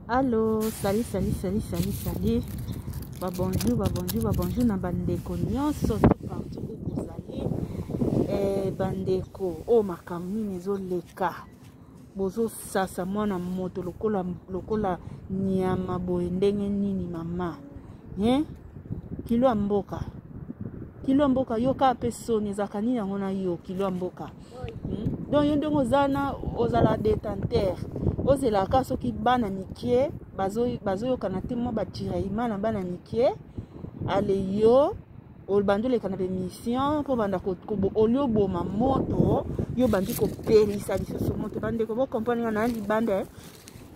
Allo, salut, salut, salut, salut, salut. Ba bonjour, ba bonjour, ba bonjour na bandeko nyonso tout partout où bozali. Eh bandeko, oh makambo nini ezoleka. Bozosasa mwana moto lokola lokola nyama boye ndenge nini mama? Hein? Kilo ya mboka. Kilo ya mboka yoka pe soni ezalaka nini yango na yo kilo ya mboka. Hmm? Donc yo ndenge oza na ozala detenteur ozelaka soki bana mikie bazoyokana te mwa batiraillement na bana mikie ale yo obandi oleka na bemission mpo banda olie oboma moto yo obandi kopelisa lisusu moto bandeko bocomprendre nga na libanda eh?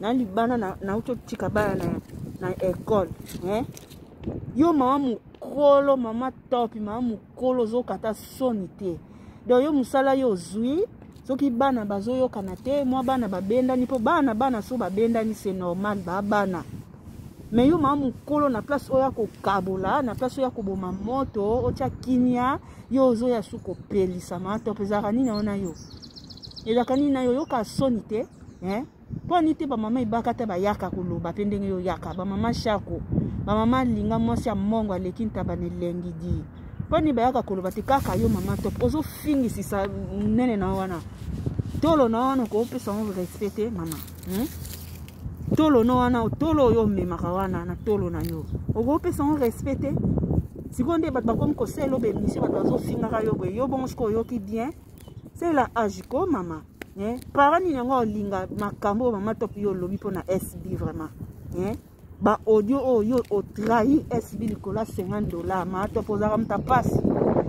Na libanda nauti otika bana na ekole eh? Yo mama mokolo mama topi mama mokolo ozokata soni te donc yo mosala yo ozwi soki bana bazoyokana te mwa bana babendani mpo bana bana so babendani c'est normal ba bana me yo mama mokolo na place oyo ya kokabola na place oyo ya koboma moto otya kimia yo ozoya su kopelisa mama top ezalaka nini yango na yo ezalaka nini na yo oyoka soni te eh? Mpo ni te bamama ebaka te bayaka koloba mpe ndenge yo oyaka bamama shako bamama alinga mwasi ya mongo aleki ntaba na elengi di mpo ni bayaka koloba te kaka yo mama top ozofingisisa monene na wana tolo na wana okopesa yango respect te mama hmm? Tolo no wana tolo oyo omemaka wana na tolo na yo okopesa yango respect te sikoyo nde bato bakomi kosala yo baemission bato bazofingaka yo boye yo bongo sikoyo oyoki bien c'est la age ko mama eh? Para nini yango olinga makambo oyo mama top yo olobi mpo na sb vraiment eh? Ba audio oyo yo otrahi sb likolo ya 50 dollar mama top ozalaka moto apasi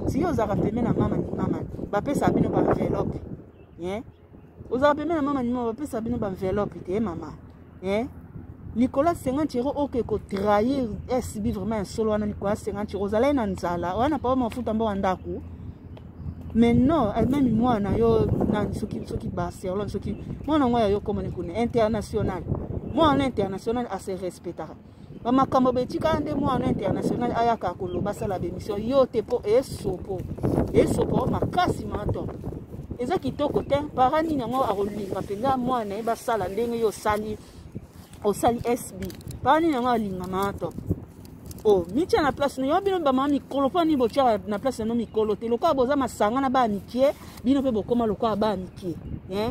si yo ozalaka pembe na mama ni mama bapesaka bino baenveloppe eh? Ozalaka pembe na mama ni mama bapesaka bino baenveloppe te mama eh? Likolo ya 50 euro oke kotrahir sb vraiment ya solo wana likolo ya 50 euro ozalaki na nzala wana papa mafuta mbo ya ndako mais non même mwana yo nani soki soki Barcelone soki mwana yango ya yo komoni kuna international mwana international ase respectaka bamakambo betikala nde mwana international ayaka koloba asala bemission yo te mpo esopo esopo makasi mato eza kitoko te para nini yango akolinga mpenza mwana ye basala ndenge yo osali osali sb para nini yango alinga mato o oh, mitia na place na yo bino bamama mikolo mpo nini botiaka na place na no mikolo te lokola boza masanga na bana mikie bino mpe bokoma lokola bana mikie eh?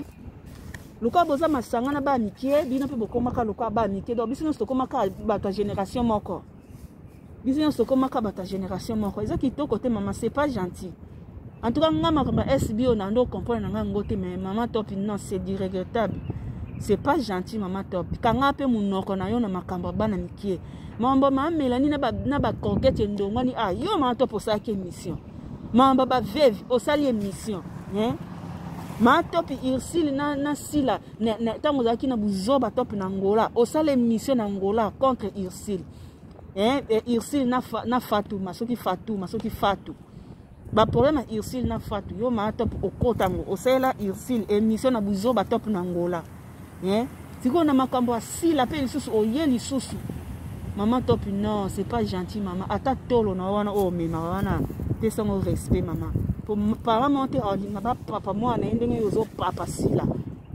Lokola boza masanga na bana mikie bino mpe bokomaka lokola bana mikie donc biso nyonso tokomaka bato ya génération moko biso nyonso tokomaka bato ya génération moko eza kitoko te mama c'est pas gentil en tout cas nga makambo ya sb oyo nando comprendre na nga yango te mais mama top non c'est du regrettable c'est pas gentil mama top kanga mpe monoko na yo na makambo ya bana mikie mambo ma melani na bacoquete endongwani ah yo mama top osalaki émission mambo baveve osali émission hein? Ma top Ursile na, na sila ntango ozalaki na buzoba top na Angola osala émission na Angola contre Ursile hein? Ursile na, na Fatuma soki Fatuma soki Fatu baproblème ya Ursile na Fatu yo maa top okota yango osalela Ursile émission na buzoba top na Angola hein? Sikoyo na makambo ya sila mpe lisusu oye lisusu mama top non c'est pas gentil mama ata tolo na wana oyo omemaka wana pesango respect mama po parent moko te alinga bapapa mwana ye ndenge oyo ozopapa sila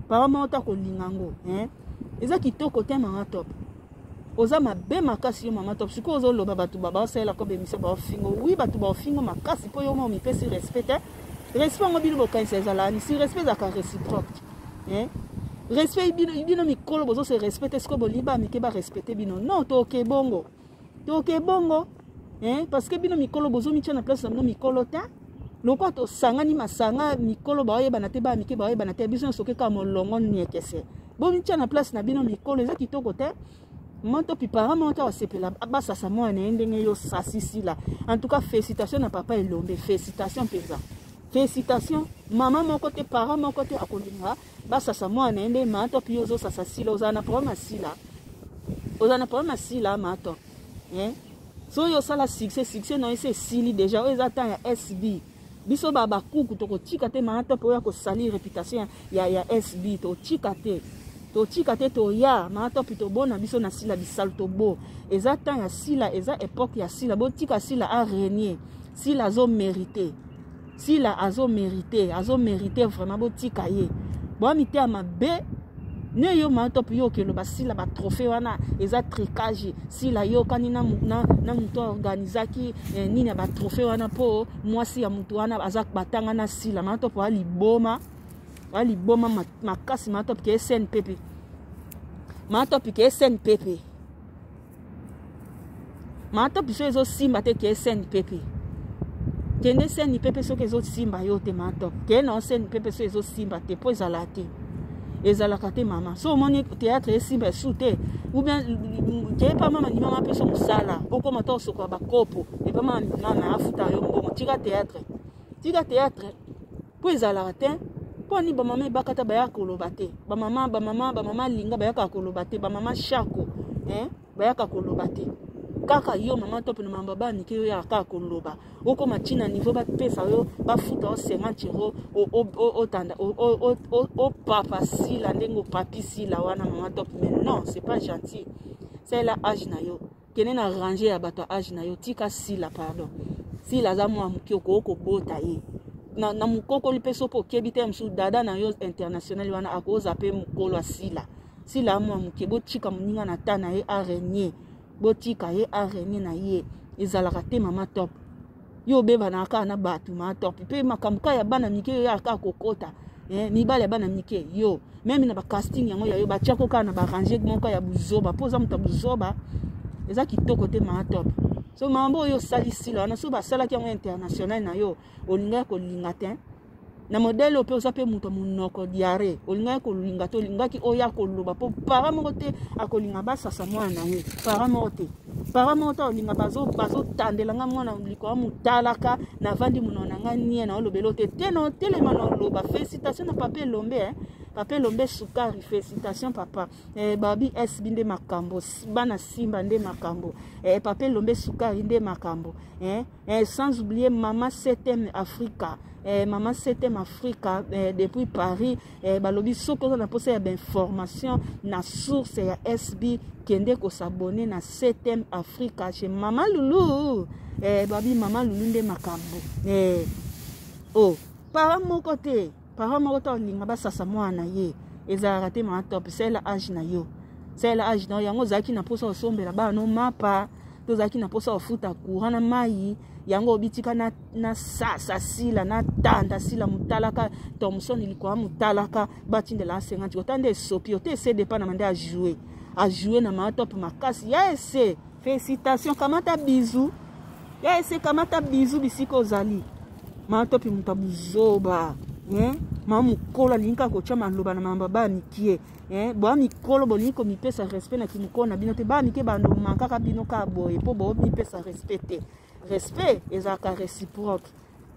parent moko te akolinga yango hein? Eza kitoko te mama top oza mabe makasi yo mama top sikoyo ozoloba bato baosalela ko bemission baofingo wi bato baofingo makasi mpo yo mo omipesi respect te respect yango bino bokanisa ezala ni si respect ezalaka réciproque hein? Respect bino, bino mikolo bozo se respecte sikoyo bolingi ba mike ba respecte bino non toke bongo toke bongo hein? Parce que bino mikolo bozomitia na place na bino mikolo te lokola tosangani masanga mikolo baoyebana te ba mike baoyebana te biso nyonso keka molongo niekese bomitia na place na bino mikolo eza kitoko te moto pipara moko asepela basasa mwana na ye ndenge yo sasisila en tout cas félicitation na papa Elombe félicitation mpenza félicitation mama moko te parent moko te akolinga basasa mwana na ye nde mama top yo ozosasa sila ozala na problème ya sila ozala na problème ya sila mama top eh? So oyo osala succès succès na yo esi esili déjà oyo eza temps ya sb biso ba bakuku tokotika te mama top oyo akosali réputation ya, ya sb totika te totika te toya mama top tobona biso na sila bisalu tobo eza temps ya sila eza époque ya sila botika sila arégner sila azomérite sila azomérite azomérite vraiment botika ye boa miteya mabe. Ne yo ma top yo okeloba sila ba trophée wana eza tricage. Sila yokani na, na, na moto aorganizaki eh, nini ya ba trophée wana mpo mwasi ya moto wana aza batanga na sila. Ma top aliboma aliboma makasi. Ma top ke SNPP, ma top ke SNPP, ma top so ezosimba te ke SNPP. Kende SNPP soki ezosimba yo te. Ma top ke na SNPP so ezosimba te, mpo ezala te, ezalaka te. Mama, so omoni théâtre esimba esu te, ou bien ke epa mama ndimama mpe mosala, okoma ta osokola bakopo epa mama, mama afuta yo mbongo. Tika théâtre, tika théâtre, mpo ezalaka te. Mpo ani bamama ebakata bayaka koloba te, bamama bamama bamama linga bayaka koloba te, bamama shako, eh? Bayaka koloba te. Kaka yo mama top na mamba bana mike, yo yaka kaka koloba. Okóma ntina niveau bapesa yo, bafuta yo 50 euro, otanda opapa sila ndenge opapi sila wana. Mama top, mais non, c'est pas gentil. Salela age na yo, kende na range ya bato ya age na yo. Tika sila, pardon. Sila aza mwa moke, okoki kobota ye na mokokoli mpe. Soki okebi te, mosusu dada na yo international wana akoza mpe mokolo asila. Sila mwa moke, botika moninga na ta na ye arenie, botika ye arenie na ye. Ezalaka te. Mama top, yo obebanaka kaka na bato. Mama top mpe makambo kaka ya bana mike, yo yaka kaka kokota, eh, mibale ya bana mike. Yo même na bacasting yango ya yo, batiako kaka na barange moko ya buzoba, mpo oza moto ya buzoba. Eza kitoko te, mama top. So mambo oyo osali sila wana, so basalaki yango international na yo, olingaki kolinga te na modèle oyo. Mpe oza mpe moto ya monoko diare, olingaki kolinga te, olingaki oya koloba, mpo para moko te akolinga basasa mwana na ye. Para moko te, para moko te akolinga bazotandela nga mwana likolo motalaka. Navandi monoko na ngai nie, na olobela te te, na otelema na oloba. Félicitation na papa Elombe, eh? Papa Elombe Sukari, félicitation papa. Eh, babi SB nde makambo, bana Simba nde makambo, eh, papa Elombe Sukari nde makambo, eh? Eh, sans oublier mama 7M Africa, eh, mama 7M Africa, eh, depuis Paris, eh, balobi soki oza na mposa ya bainformation na source ya SB, kende kosabone na 7M Africa chez mama Lulu. Eh, babi mama Lulu nde makambo. Eh, oh, para moko te, para moko te olinga basasa mwana ye, ezalaka te. Mama top, salela age na yo, salela age na yo. Yango ozalaki na mposa osombela bana no mapa, tozalaki na mposa kofuta courant na mai, yango obitika na, na sasa sila, na tanda sila motalaka Thomson likwa motalaka batindela 50 ota nde esopi yo te. Ese depa na mande ajoue, ajoue na maa top makasi ya ese. Félicitation, kamata bizu ya ese, kamata bizu bisika ozali. Maa topi, moto ya buzoba, eh? Maa mokolo alingi kaka kotya maloba na mamba baya mikie, eh? Boya mikolo, bolingi komipesa respect na kimokolo na bino te. Baya mike bandoma kaka bino kaka boye, mpo bomipesa respect te. Respect ezalaka réciproque.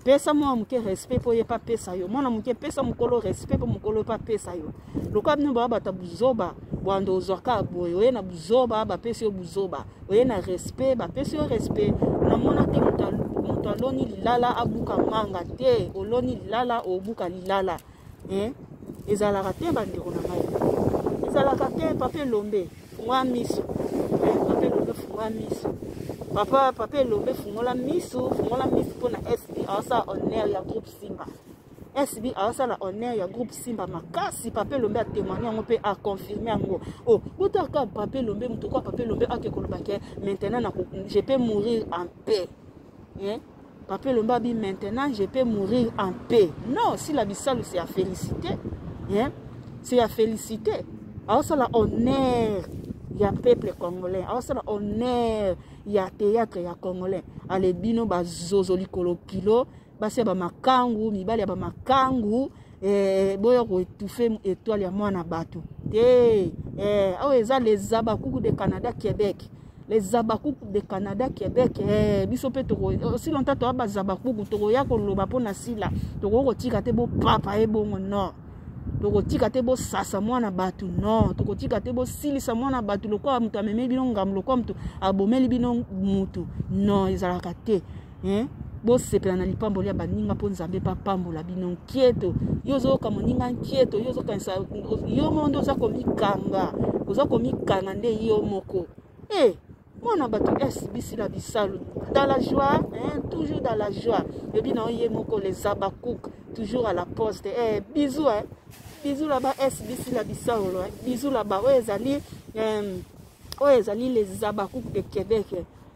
Pesa mwana moke respect mpo ye mpe apesa yo. Mwana moke, pesa mokolo respect mpo mokolo mpe apesa yo. Lokola bino baya bato ya buzoba, bwando ozwaka boye. Oye na buzoba, bapesi yo buzoba. Oye na respect, bapesi yo respect. Namona te moto aloni lilala abuka manga te. Oloni lilala, obuka lilala, eh? Ezalaka te, bandeko na ngai, ezalaka te. Papa Elombe, fungola miso, eh? Papa Elombe, fungola miso. Papa, papa Elombe, fungola miso, fungola miso mpona SB aosala honneur ya groupe Simba. SB aosala honneur ya groupe Simba makasi. Papa Elombe atémoigne yango mpe aconfirme yango. Oh, botaka papa Elombe, moto kwa papa Elombe ake koloba ke maintenant je peux mourir en paix, hein? Papa Elombe abi maintenant je peux mourir en paix. Non, si la bisalu, c'est à féliciter, hein? C'est à féliciter. Aosala honneur ya peuple congolais, aosala honneur ya théâtre ya congolais. Ale bino bazozo likolo kilo, basi ya bamakangu, mibali ya bamakangu, eh, boya koétouffe étoile ya mwana bato te. Eh, oyo eza les Abakuku de Canada Québec, les Abakuku de Canada Québec. Eh, biso mpe aussi longtemps toya bazabakuku, tokoya koloba mpo na sila. Tokoki kotika te bopapa ye bongo, non. Tokotika te bosasa mwana bato, non. Tokotika te bosilisa mwana bato lokola moto amemeli bino ngambo, lokola moto abomeli bino mutu, non. Ezalaka te, eh? Bosepela na lipamboli ya baninga mpo Nzambe mpe apambola bino. Nkieto, yo ozoyoka moninga nkieto, yo ozokanisa yo moko nde oza komikanga, oza komikanga nde yo moko. E mwana bato SB Sila Bisalu dans la joie, hein, toujours dans la joie. Ebi na ye moko les Abakouk, toujours à la poste. Eh, bisous, hein. Bisous là-bas SBC la bisaolo, eh. Bisous là-bas. Oyo ezali euh, oyo ezali les Habacuc de Québec.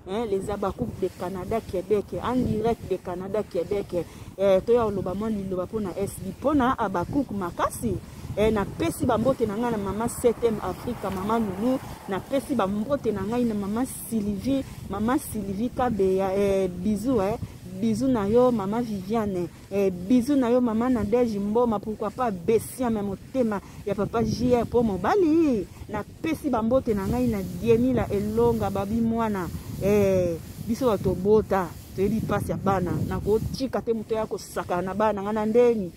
Hein, les Habacuc de Canada Québec, en direct de Canada Québec. Eh, toya oloba mwa liloba mpona SB mpona Habacuc makasi. Eh, napesi bambote na ngai na mama 7m Afrika, mama Lulu, napesi bambote na ngai na mama Sylvie, mama Sylvie Kabeya, eh, bisous eh. Bisous na yo mama Viviane. Eh, bisous na yo mama Nadège Mboma, pourquoi pas Bessia me motema ya papa JR po mobali. Napesi bambote na ngai na Diemila Elonga babi mwana. Eh, biso bato bota toyebi mpasi ya bana, nakotika te moto ya kosakana na bana ngai na ndeni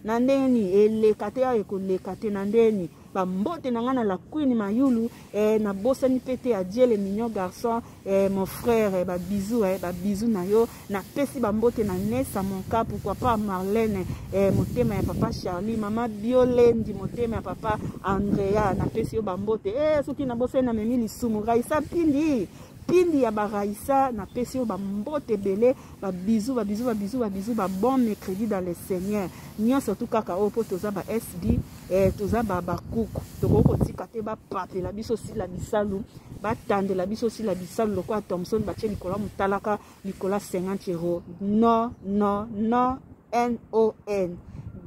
na ndeni eleka te ayo ekoleka te na ndeni bambote na ngai na la Queen Mayulu. Eh, nabosani mpe te adie le mignon garçon, eh, mon frère, eh, babisous, eh, babisous na yo. Napesi bambote na Nessa Monka, pourquoi pas Marlène, eh, motema ya papa Charlie, mama Biolendi, motema ya papa Andrea, napesi yo bambote. Eh, soki nabosani namemi lisumu. Raisa Pindi, Pindi ya baraisa, napesi yo bambote ebele, babisous, babisous, babisous, babisous, babon mercredi dans le Seigneur. Nyonso tu kaka oyo mpo toza ba SB, eh, toza ba bakuku, tokoki kotika te bapapela biso sila bisalu, batandela biso sila bisalu lokola Thomson batie likolo ya motalaka likolo ya 50 euro. Non, non, non, non.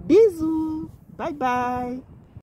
Bisous, bye bye.